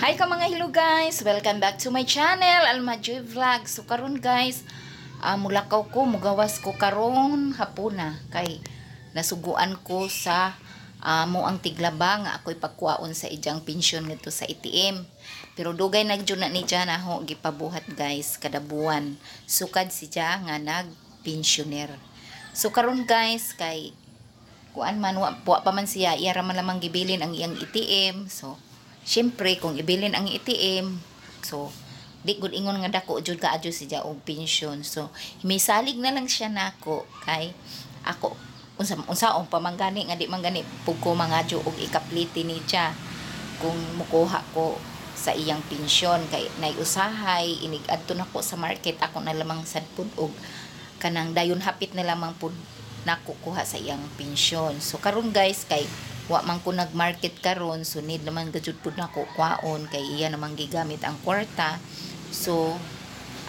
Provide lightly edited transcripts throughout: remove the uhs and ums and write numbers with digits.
Hi ka mga hello guys! Welcome back to my channel, Alma Joy Vlog. So karon guys, mulakaw ko, mugawas ko karon hapuna kay nasuguan ko sa mo ang tiglaba nga ako'y pagkuwaon sa ijang pensyon ngadto sa ATM. Pero dugay na jud na ni siya na ho gipabuhat guys kada buwan. Sukad siya nga nag-pensioner. So karon guys kay kuan man wa pa man siya, iya ra man lamang gibilin ang iyang ATM. So syempre kung ibilin ang ATM, so di gud ingon nga dako jud kaadyo siya og pensyon. So misalig na lang siya nako kay ako unsa unsaon pa man gani nga di man gani pug ko mangadyo og ikapliti ni siya kung mukuha ko sa iyang pensyon kay nay usahay inig adto nako sa market, ako na lamang sad pud og kanang dayon hapit na lamang pud nako kuha sa iyang pensyon. So karon guys kay wa man ko nag-market karon, so need naman gajud pud nako kwaon kay iya namang gigamit ang kwarta. So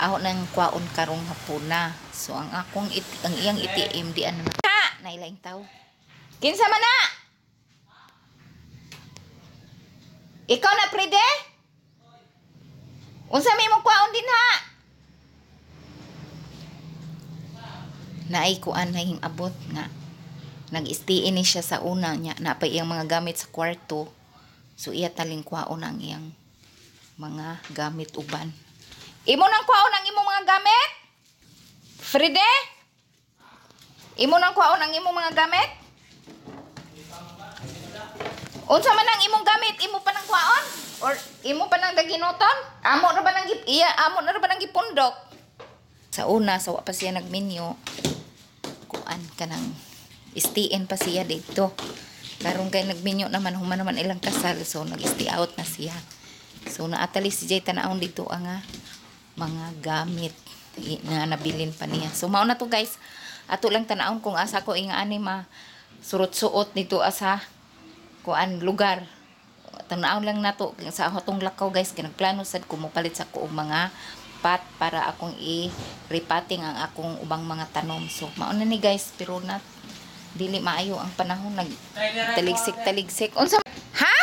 ako nang kwaon karong hapuna. So ang akong ang iyang ATM di ano na ha nailaing tawo. Kinsa man na? Ikaw na prede? Unsa may imong kwaon din ha? Naay kuan na abot nga nag-stay ni siya sa una niya napay iyang mga gamit sa kwarto. So iya taling kwaon ang iyang mga gamit uban. Imo nang kwaon ang imong mga gamit? Fride? Imo nang kwaon ang imong mga gamit? Unsa man ang imong gamit? Imo pa nang kwaon? Or imo pa nang daginoton? Amo ra ba nang iya amo na ra ba nang gipundok? Sa una sa wa pa siya nagminyo, kuan kanang stay-in pa siya dito. Karon kay nagminyo naman, human naman ilang kasal, so nag-stay out na siya. So naatali si Jay tanawon dito ang mga gamit na nabilin pa niya. So mao na to guys. Ato lang tanawon kung asa ko inga ani ma surot-suot dito asa kuan lugar. Tanawon lang nato sa atong lakaw guys, kay nagplano sad ko mopalit sa ko og mga pot para akong i-repotting ang akong ubang mga tanom. So mao na ni guys, pero na dili maayo ang panahon, nag taligsik-taligsik. Unsa ha?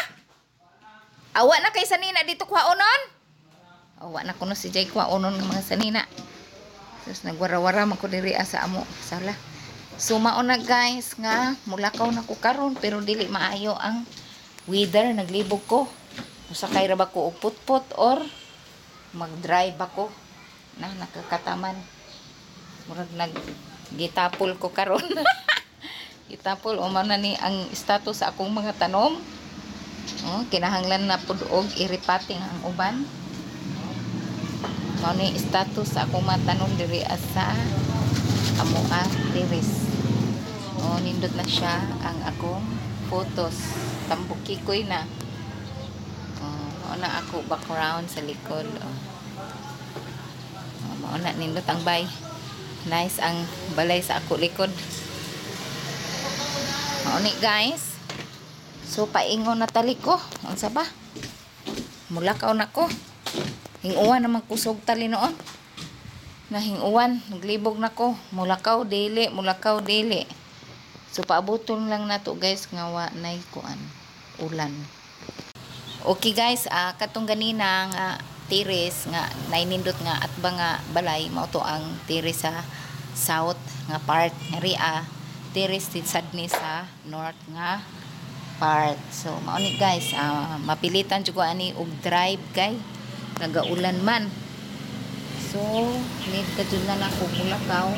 Awa na kay sanina dito kwaonon? Awa na kuno si Jay kwaonon ng mga sanina. Sus, nagwara-wara man ko diri sa amo sala. So mao na guys nga mulakaw na ko karon pero dili maayo ang weather, naglibog ko. Musakay ra ba ko og putput or mag-drive ako na nakakataman. Murag nag gitapol ko karon. Gitapol o mao na ni ang status sa akong mga tanom. Oh, kinahanglan na pud og i-repotting ang uban. Mao ni status sa akong mga tanom diri sa amoa terrace. Oh, nindot na siya ang akong photos. Tambukikoy na. Oh, mao na ako background sa likod. Oh. Oh, mao na nindot ang bay. Nice ang balay sa ako likod. Mao ni guys. So paingon na tali ko. Unsa ba? Mulakaw na ko. Hinguan naman kusog tali noon. Nahinguan, naglibog na ko. Mulakaw dili, mulakaw dili. So paabuton lang nato guys nga wa nay kuan ulan. Okay guys, katong ganina nga terrace nga nainindot nga at ba nga balay mao to ang terrace sa south nga part nga ria terrace sad ni sa north nga part. So mao ni guys, mapilitan jud ko ani og drive kay nagaulan man. So need ka jud na nako mulakaw.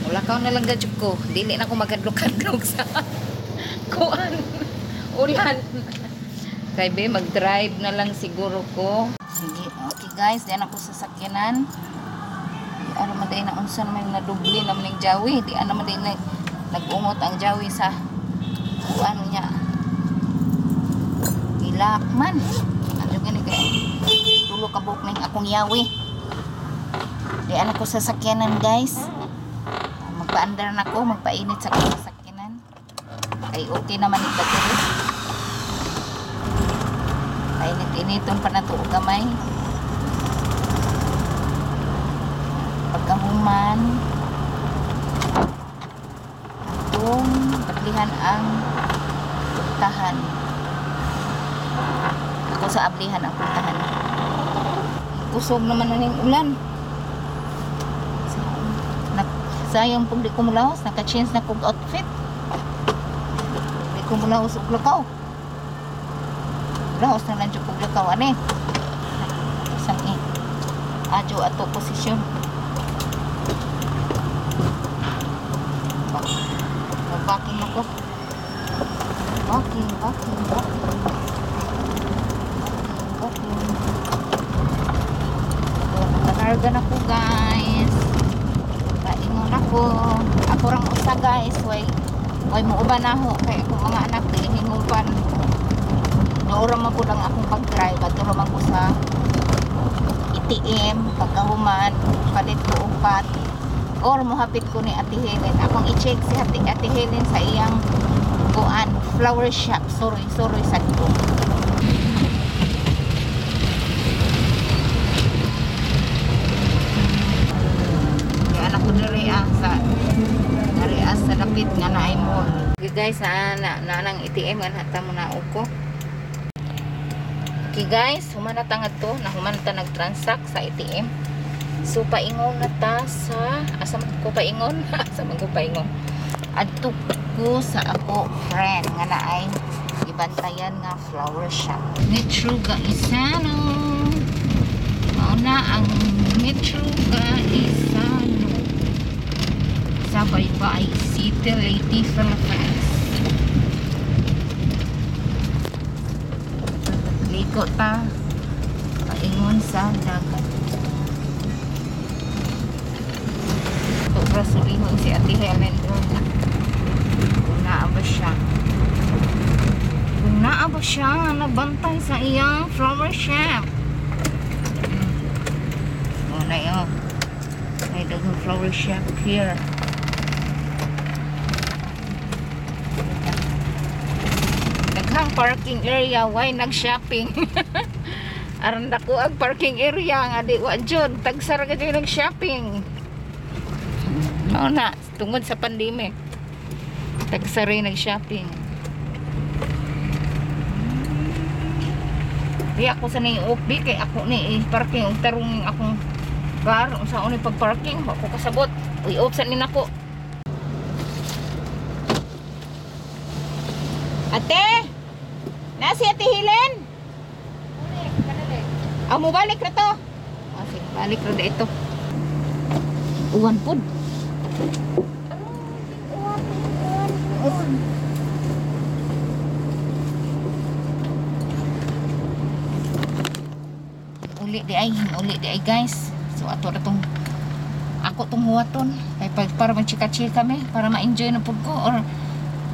Mulakaw na lang gajud ko. Dili na ko magadlok-adlok sa kuan ulan. Kay be mag-drive na lang siguro ko. Sige, okay guys, diyan ako sa sakyanan. Di ano man day na unsa naman nadubli naman ning jawi. Di ano man day na nag-ungot ang jawi sa kuan niya. Ilak man. Ano gani kay tulo ka buok ning akong yawi. Di ano ko sa sakyanan guys. Magpaandar na ko, magpainit sa akong sakyanan. Ay okay naman ning battery. Painit-initon pa na to og gamay. Pagkahuman atong batlihan ang tahan. Ako Ako sa ablihan ang puntahan. Kusog naman na ning ulan. Sayang pag di ko mulaos, naka-change na kog outfit. Di ko mulaos og lakaw. Laos na lang jud kog lakaw ani. Sang adyo ato posisyon. Mag-backing ako. Backing, backing, backing. Backing, backing. Nakakarga na ko, guys. Paingon ako. Ako rang usa, guys. Way, way muuban na ho. Kay akong mga anak, dili hinguban. Doora man po lang akong pag-drive. Ato man ko sa ATM. Pagkahuman, palit ko og pot. Or mohapit ko ni Ate Helen. Akong i-check si Ate Helen sa iyang kuan, flower shop. Sorry, sorry sa ko. Kaya anak ko diri sa diri sa dapit nga naay mall. Okay guys, na nang ATM nga hata mo na ko. Okay guys, human na ta ngadto, nahuman ta nag-transact sa ATM. So paingon na ta sa asa man ko paingon? Asa man ko paingon? Adto ko sa ako friend nga naay gibantayan nga flower shop. Metro Gaisano. Mao na ang Metro Gaisano. Sa Baybay City, Leyte, Philippines. Liko ta paingon sa dagat. Rasulihon si Ate Helen doon. Kung naa ba siya? Kung naa ba siya nabantay sa iyang flower shop? Oh, na yun. May daghang flower shop here. Daghang parking area. Why nag-shopping? Aron dako ang parking area nga di wa jud. Tagsara ka jud nag-shopping. Mao na, tungod sa pandemic. Tagsara nag-shopping. Di ako sa ning OB kay ako ni i-parking og tarong akong car unsa ni pag-parking, wa ko kasabot. Uy, off sa ni nako. Ate! Na si Ate Helen? Ah, mobalik ra to. Ah, sige, balik ra dito. Uwan pud. Uli di ay guys. So ato ra tong ako tong huwaton kay para magchika-chika mi, para ma-enjoy na pud ko or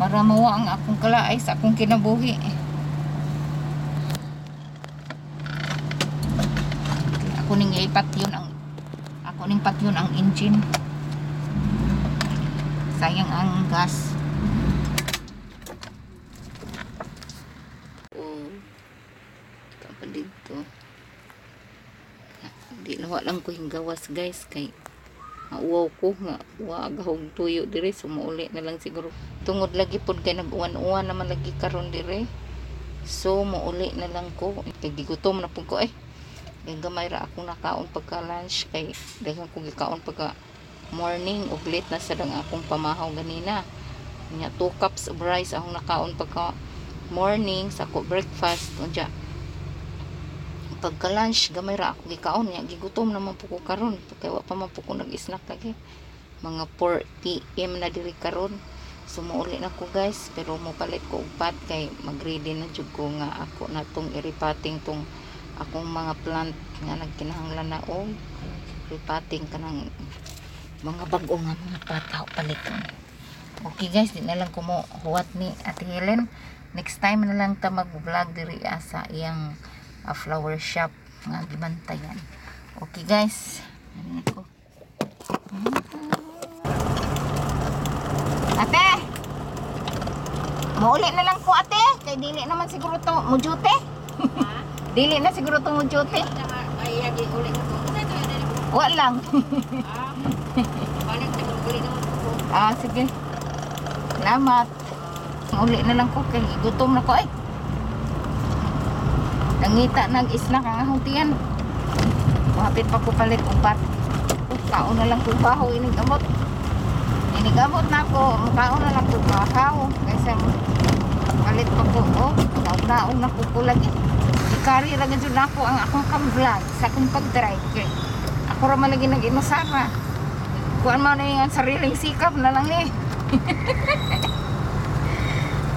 para mawa ang akong kalaay sa akong kinabuhi. Ako ning ipatyon ang ako ning patyon ang engine. Sayang ang gas. Oh. Kapag dito. Di na wa lang ko hinggawas guys kay mauwaw ko nga wa gahog tuyo dire, so mauli na lang siguro. Tungod lagi pod kay nag-uwan-uwan naman lagi karon dire. So mauli na lang ko kay gigutom na pud ko eh. Kay gamay ra akong nakaon pagka lunch kay daghan ko gikaon pagka morning ug late na sad ang akong pamahaw ganina. Nya 2 cups of rice akong nakaon pagka morning sa ako breakfast unya pagka lunch gamay ra ako gikaon nya gigutom naman po ko karon kay wa pa man po ko nag-snack lagi. Mga 4 PM na diri karon. So muuli na ko guys, pero mopalit ko og pot kay mag-ready na jud ko nga ako na tong i-repotting tong akong mga plant nga nagkinahanglan na og repotting kanang mga bag-o nga mga pot ako paliton. Okay guys, di na lang ko mo huwat ni Ate Helen. Next time na lang ta mag-vlog diri sa iyang flower shop nga gibantayan. Okay guys, ano ko? Ate! Mauli na lang ko ate, kay dili naman siguro to mujute. Dili na siguro to mujute. Ay, agi uli ko to. Wa lang. Balik ta uli naman ko. Ah, sige. Salamat. Uli na lang ko kay gutom na ko ay. Nangita nag-snack ang akong tiyan. Mahapit pa ko palit og bat. Kaon na lang ko baho inig amot. Inig amot na ako, mukaon na lang ko bahaw kaysa palit pa ko. Oh, naog-naog na ko lagi. Ikari ra gyud nako ang akong pag-vlog sa akong pag-drive kay ako ra man lagi nag-inusara. Kuan man na yung sariling sikap na lang eh.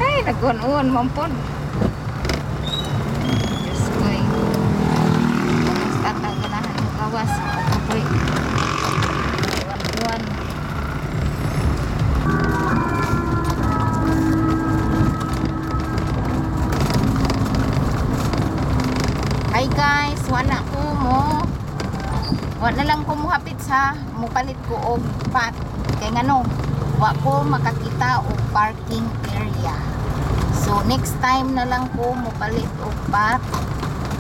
Ay, nagkuan-uan man pod. Diyos ko eh. Kumusta ta ganahan mo gawas? Ako'y kuan-uan. Hi guys, wala ko mo. Wala lang ko muhapit sa mupalit ko og pat. Kay ngano, wa ko makakita og parking area. So next time na lang ko mupalit og pat.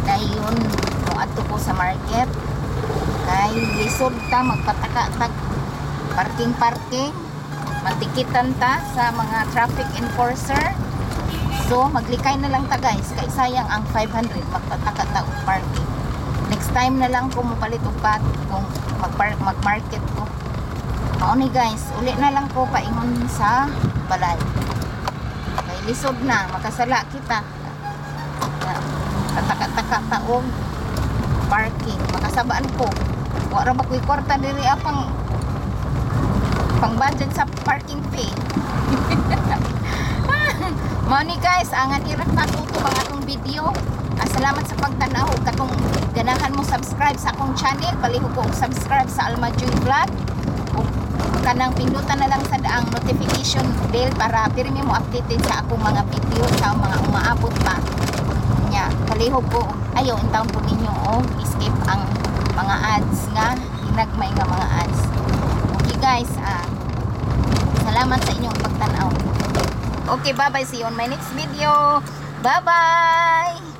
Dayon moadto ko sa market. Kay lisod ta magpataka tag parking parking. Matikitan ta sa mga traffic enforcer. So maglikay na lang ta guys, kay sayang ang 500 magpataka ta og parking. Next time na lang ko mupalit og pat kung mag-market ko. Mao ni guys, uli na lang ko paingon sa balay. Kay lisod na, makasala kita. Pataka-taka ta og parking, makasabaan ko. Wa ra ba ko'y kwarta diri pang pang budget sa parking fee. Mao ni guys, ang hirap matuto ang atong video. Salamat sa pagtan-aw. Katong ganahan mo subscribe sa akong channel, palihog ko og subscribe sa Alma Joy Vlog. Ug kanang pindutan na lang sa daang notification bell para pirmi mo updated sa akong mga video sa mga umaabot pa. Nya, palihog ko ayaw intawon po ninyo og skip ang mga ads nga hinagmay nga mga ads. Okay guys, salamat sa inyong pagtan-aw. Okay, bye-bye. See you on my next video. Bye-bye!